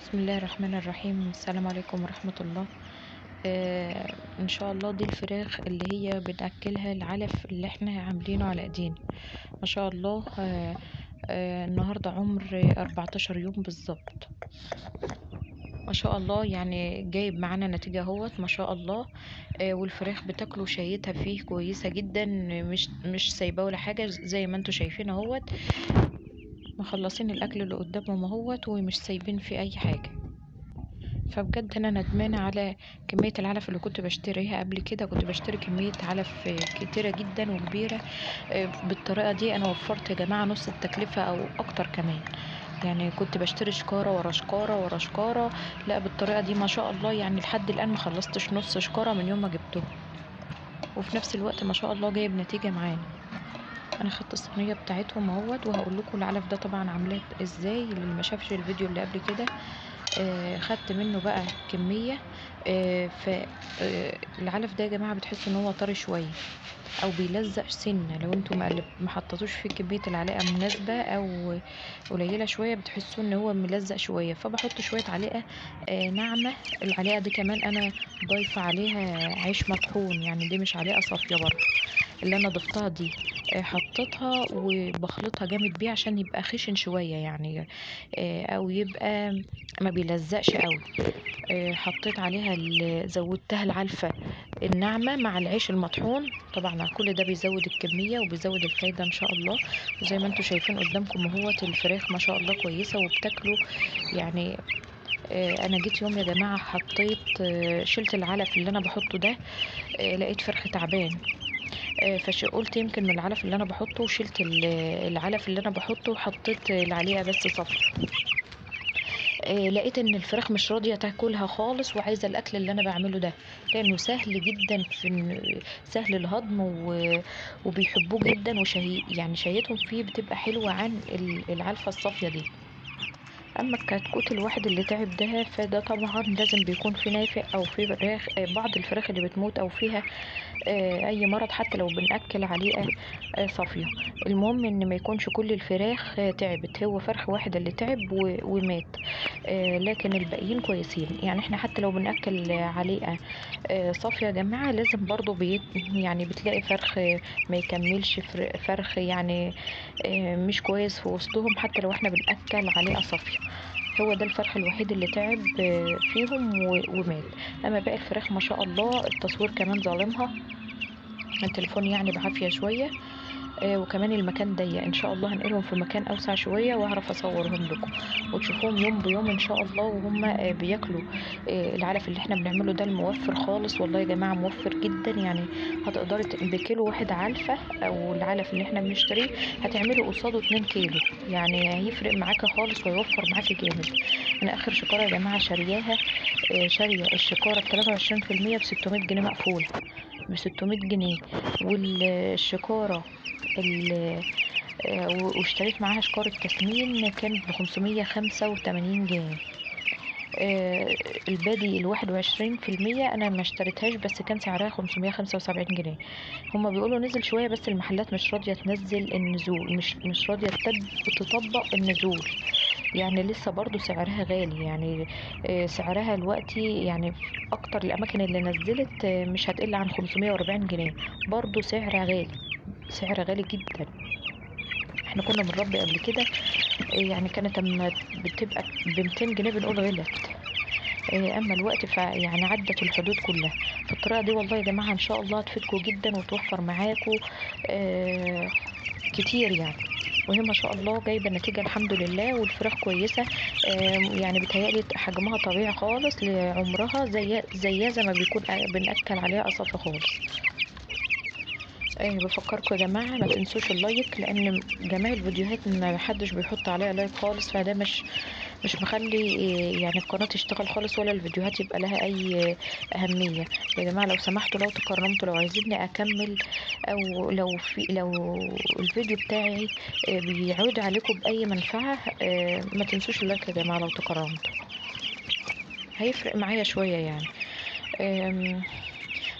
بسم الله الرحمن الرحيم. السلام عليكم ورحمة الله. ان شاء الله دي الفراخ اللي هي بنأكلها العلف اللي احنا عاملينه على ايدينا ما شاء الله. النهاردة عمر 14 يوم بالظبط ما شاء الله، يعني جايب معانا نتيجة اهوت ما شاء الله. والفراخ بتاكله شهيتها فيه كويسة جدا، مش سايباه ولا حاجة، زي ما انتوا شايفين اهوت مخلصين الاكل اللي قدامهم اهوت ومش سايبين فيه اي حاجة. فبجد انا ندمانه على كمية العلف اللي كنت بشتريها قبل كده، كنت بشتري كمية علف كتيرة جدا وكبيره. بالطريقة دي انا وفرت يا جماعة نص التكلفة او اكتر كمان، يعني كنت بشتري شكاره ورا شكاره ورا شكاره، لا بالطريقة دي ما شاء الله يعني لحد الان ما خلصتش نص شكاره من يوم ما جبته، وفي نفس الوقت ما شاء الله جايب نتيجة معانا. انا خدت الصينية بتاعتهم اهوت وهقول لكم العلف ده طبعا عاملاه ازاي اللي ما شافش الفيديو اللي قبل كده. خدت منه بقى كمية. العلف ده يا جماعة بتحسوا ان هو طري شوية او بيلزق سنة، لو انتوا ما حطيتوش فيه كمية العلقة مناسبة او قليله شوية بتحسوا ان هو ملزق شوية. فبحط شوية علقه ناعمة. العلقة دي كمان انا ضايفه عليها عيش مطحون، يعني دي مش علقه صافية برضه اللي انا ضفتها دي، حطيتها وبخلطها جامد بيه عشان يبقى خشن شوية يعني، او يبقى ما بيلزقش قوي. حطيت عليها زودتها العلفه الناعمة مع العيش المطحون، طبعا كل ده بيزود الكمية وبيزود الفايدة ان شاء الله. وزي ما انتم شايفين قدامكم اهوت الفراخ ما شاء الله كويسة وبتاكلوا يعني. انا جيت يوم يا جماعة حطيت شلت العلف اللي انا بحطه ده، لقيت فرخ تعبان، فقلت يمكن من العلف اللي انا بحطه، وشلت العلف اللي انا بحطه وحطيت العليقه بس صفر. لقيت ان الفراخ مش راضية تاكلها خالص وعايزه الاكل اللي انا بعمله ده، لانه سهل جدا في سهل الهضم وبيحبوه جدا، وشهي يعني شهيتهم فيه بتبقى حلوة عن العلفه الصافية دي. اما الكتكوت الواحد اللي تعب ده فده طبعا لازم بيكون في نافق او في فراخ، بعض الفراخ اللي بتموت او فيها اي مرض، حتى لو بنأكل عليقه صافية. المهم ان ما يكونش كل الفراخ تعبت، هو فرخ واحد اللي تعب ومات، لكن الباقيين كويسين. يعني احنا حتى لو بنأكل عليقه صافية يا جماعة لازم برضو يعني بتلاقي فرخ ما يكملش، فرخ يعني مش كويس في وسطهم حتى لو احنا بنأكل عليقه صافية. هو ده الفرخ الوحيد اللي تعب فيهم ومات. اما باقي الفراخ ما شاء الله التصوير كمان ظالمها، التليفون يعني بعافية شوية، وكمان المكان ضيق. ان شاء الله هنقلهم في مكان اوسع شوية واعرف اصورهم لكم وتشوفوهم يوم بيوم ان شاء الله وهم بياكلوا العلف اللي احنا بنعمله ده الموفر خالص. والله يا جماعة موفر جدا، يعني هتقدري بكيلو واحد علفه او العلف اللي احنا بنشتريه هتعمله قصاده 2 كيلو، يعني هيفرق معاكي خالص ويوفر معاكي جامد. انا اخر شكاره يا جماعة شارياها، شاريه الشكاره ب 23% ب 600 جنيه مقفولة ب 600 جنيه، والشكاره واشتريت معاها شكارة تسمين كانت ب 585 جنيه. البادي 21% انا ما اشتريتهاش، بس كان سعرها 575 جنيه. هما بيقولوا نزل شوية بس المحلات مش راضية تنزل النزول، مش راضية تطبق النزول، يعني لسه برضو سعرها غالي. يعني سعرها دلوقتي يعني اكتر الاماكن اللي نزلت مش هتقل عن 540 جنيه، برضو سعر غالي، سعر غالي جدا. احنا كنا بنربي قبل كده يعني كانت اما بتبقى ب 200 جنيه بنقول غلت، اما الوقت فيعني عدت الحدود كلها. فالطريقه دي والله يا جماعة ان شاء الله هتفيدكم جدا وتوفر معاكم كتير يعني، وهي ما شاء الله جايبه نتيجة الحمد لله. والفراخ كويسة، يعني بتهيألي حجمها طبيعي خالص لعمرها، زي ما بيكون بنأكل عليها صافي خالص. بفكركم يا جماعة ما تنسوش ال like، لان جميع الفيديوهات ما حدش بيحط عليها like خالص، فده مش مخلي يعني القناة تشتغل خالص ولا الفيديوهات يبقى لها اي اهمية. يا جماعة لو سمحتوا، لو تكرمتوا، لو عايزيني اكمل او لو الفيديو بتاعي بيعود عليكم باي منفعه، ما تنسوش ال like يا جماعة لو تكرمتوا، هيفرق معايا شوية يعني.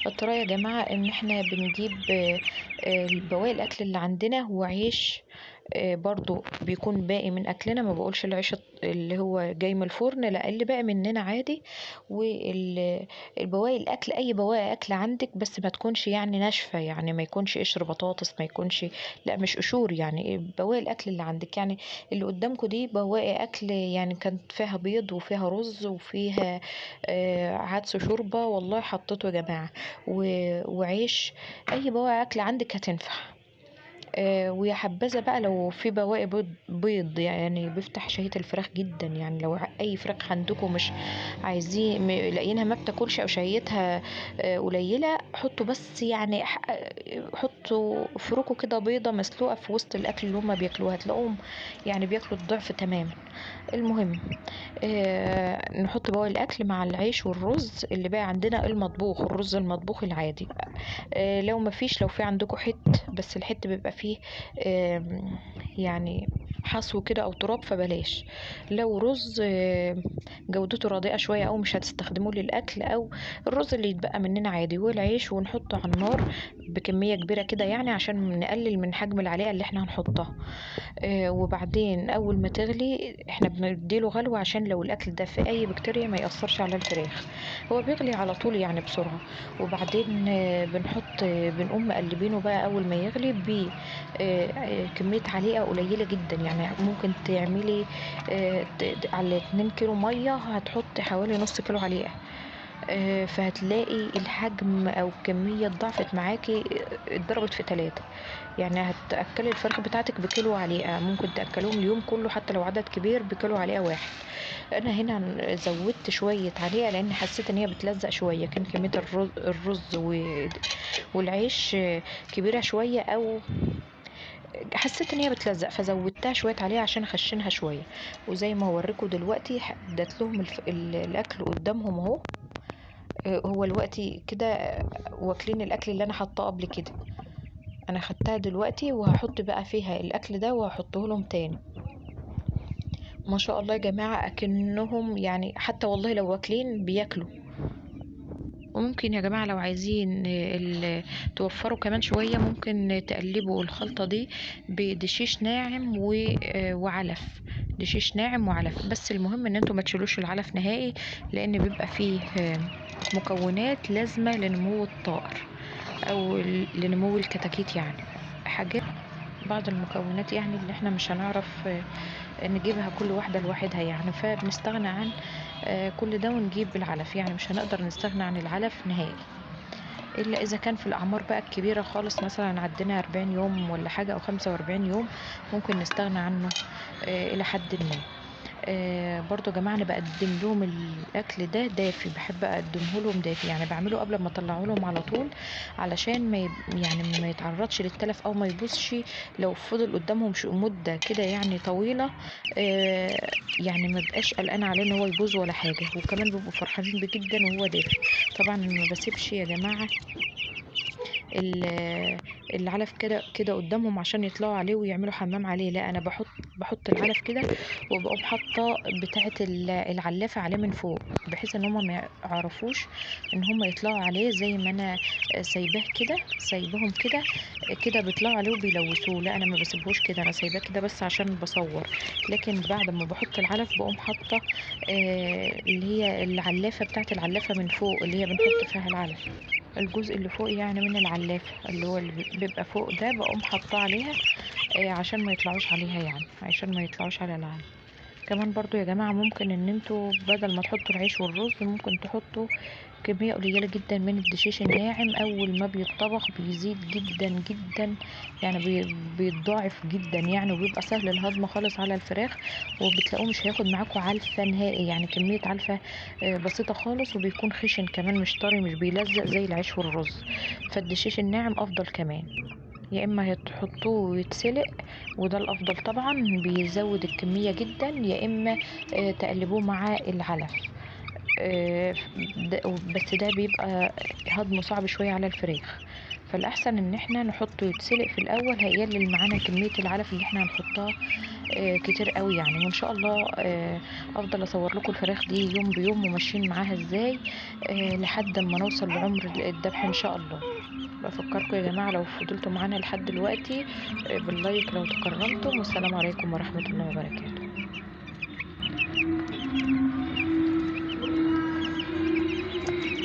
الطريقة يا جماعة ان احنا بنجيب بواقي الاكل اللي عندنا وعيش برضو بيكون باقي من اكلنا، ما بقولش العيش اللي هو جاي من الفرن، لا اللي باقي مننا عادي. والبواقي الاكل، اي بواقي اكل عندك، بس ما تكونش يعني ناشفة، يعني ما يكونش قشر بطاطس، ما يكونش، لا مش قشور، يعني بواقي الاكل اللي عندك. يعني اللي قدامكم دي بواقي اكل، يعني كانت فيها بيض وفيها رز وفيها عدس وشوربه، والله حطيته يا جماعة، وعيش، اي بواقي اكل عندك هتنفع. ويا حبذا بقى لو في بواقي بيض، يعني بيفتح شهية الفراخ جدا. يعني لو اي فراخ عندكم مش عايزين لاقيينها ما بتاكلش او شهيتها قليله، حطوا بس يعني حطوا فروكوا كده بيضة مسلوقة في وسط الاكل اللي هما بياكلوها، هتلاقوهم يعني بياكلوا الضعف تماما. المهم نحط بواقي الاكل مع العيش والرز اللي باقي عندنا المطبوخ، الرز المطبوخ العادي. لو مفيش، لو في عندكم حت، بس الحت بيبقى فيه يعني حصو كده او تراب فبلاش. لو رز جودته رديئة شوية او مش هتستخدموه للاكل، او الرز اللي يتبقى مننا عادي، والعيش، ونحطه على النار بكمية كبيرة كده يعني عشان نقلل من حجم العليقه اللي احنا هنحطها. وبعدين اول ما تغلي احنا بنديله غلوه عشان لو الاكل ده في اي بكتيريا ما ياثرش على الفراخ، هو بيغلي على طول يعني بسرعة. وبعدين بنقوم مقلبينه بقى اول ما يغلي بكمية عليقه قليله جدا، يعني ممكن تعملي على 2 كيلو مية هتحطي حوالي نص كيلو عليقه، فهتلاقي الحجم او الكمية اتضاعفت معاكي، اتضربت في 3. يعني هتاكلي الفراخ بتاعتك بكيلو عليقه، ممكن تاكلوهم اليوم كله حتى لو عدد كبير بكيلو عليقه واحد. انا هنا زودت شوية عليقه لان حسيت ان هي بتلزق شوية، كان كمية الرز والعيش كبيرة شوية، او حسيت ان هي بتلزق فزودتها شوية عليها عشان اخشنها شوية. وزي ما هوريكم دلوقتي اديت لهم الاكل قدامهم اهو، هو دلوقتي كده واكلين الاكل اللي انا حطاه قبل كده، انا خدتها دلوقتي وهحط بقى فيها الاكل ده وهحطه لهم تاني. ما شاء الله يا جماعة اكنهم يعني حتى والله لو واكلين بياكلوا. وممكن يا جماعة لو عايزين توفروا كمان شوية، ممكن تقلبوا الخلطة دي بدشيش ناعم وعلف، دشيش ناعم وعلف، بس المهم ان انتوا ما تشيلوش العلف نهائي، لان بيبقى فيه مكونات لازمة لنمو الطائر او لنمو الكتاكيت، يعني حاجات بعض المكونات يعني اللي احنا مش هنعرف نجيبها كل واحدة لوحدها يعني، فبنستغنى عن كل ده ونجيب العلف، يعني مش هنقدر نستغنى عن العلف نهائي، الا اذا كان في الاعمار بقى الكبيرة خالص، مثلا عندنا 40 يوم ولا حاجة او 45 يوم ممكن نستغنى عنه الى حد ما. برضو يا جماعة انا بقدم لهم الاكل ده دافي، بحب اقدمه لهم دافي، يعني بعمله قبل ما اطلعه لهم على طول علشان ما يعني ما يتعرضش للتلف او ما يبوظش لو فضل قدامهم مده كده يعني طويلة، يعني ما بقاش قلقانة عليه ان هو يبوظ ولا حاجة، وكمان بيبقوا فرحانين بيه جدا وهو دافي. طبعا ما بسيبش يا جماعة العلف كده كده قدامهم عشان يطلعوا عليه ويعملوا حمام عليه، لا انا بحط العلف كده وبقوم حاطه بتاعه العلافه عليه من فوق، بحيث ان هم ما يعرفوش ان هم يطلعوا عليه، زي ما انا سايباه كده، سايباهم كده كده بيطلعوا عليه وبيلوثوه، لا انا ما بسيبهوش كده، انا سايباه كده بس عشان بصور. لكن بعد ما بحط العلف بقوم حاطه اللي هي العلافه بتاعه العلافه من فوق، اللي هي بنحط فيها العلف، الجزء اللي فوق يعني من العلافه اللي هو اللي بيبقى فوق ده، بقوم حاطاه عليها عشان ما يطلعوش عليها، يعني عشان ما يطلعوش على العلف. كمان برضو يا جماعة ممكن ان انتوا بدل ما تحطوا العيش والرز ممكن تحطوا كمية قليلة جدا من الدشيش الناعم، اول ما بيتطبخ بيزيد جدا جدا، يعني بيتضاعف جدا يعني، وبيبقى سهل الهضم خالص على الفراخ، وبتلاقوه مش هياخد معاكم علفة نهائي، يعني كمية علفة بسيطة خالص، وبيكون خشن كمان مش طري، مش بيلزق زي العيش والرز. فالدشيش الناعم افضل كمان، يا اما هتحطوه ويتسلق وده الافضل طبعا بيزود الكمية جدا، يا اما تقلبوه مع العلف، بس ده بيبقى هضمه صعب شوية على الفراخ، فالاحسن ان احنا نحطه يتسلق في الاول، هيقلل معانا كمية العلف اللي احنا هنحطها كتير قوي يعني. وان شاء الله افضل اصور لكم الفراخ دي يوم بيوم وماشيين معاها ازاي لحد ما نوصل لعمر الذبح ان شاء الله. بفكركم يا جماعة لو فضلتوا معانا لحد دلوقتي باللايك لو تكرمتم، والسلام عليكم ورحمة الله وبركاته.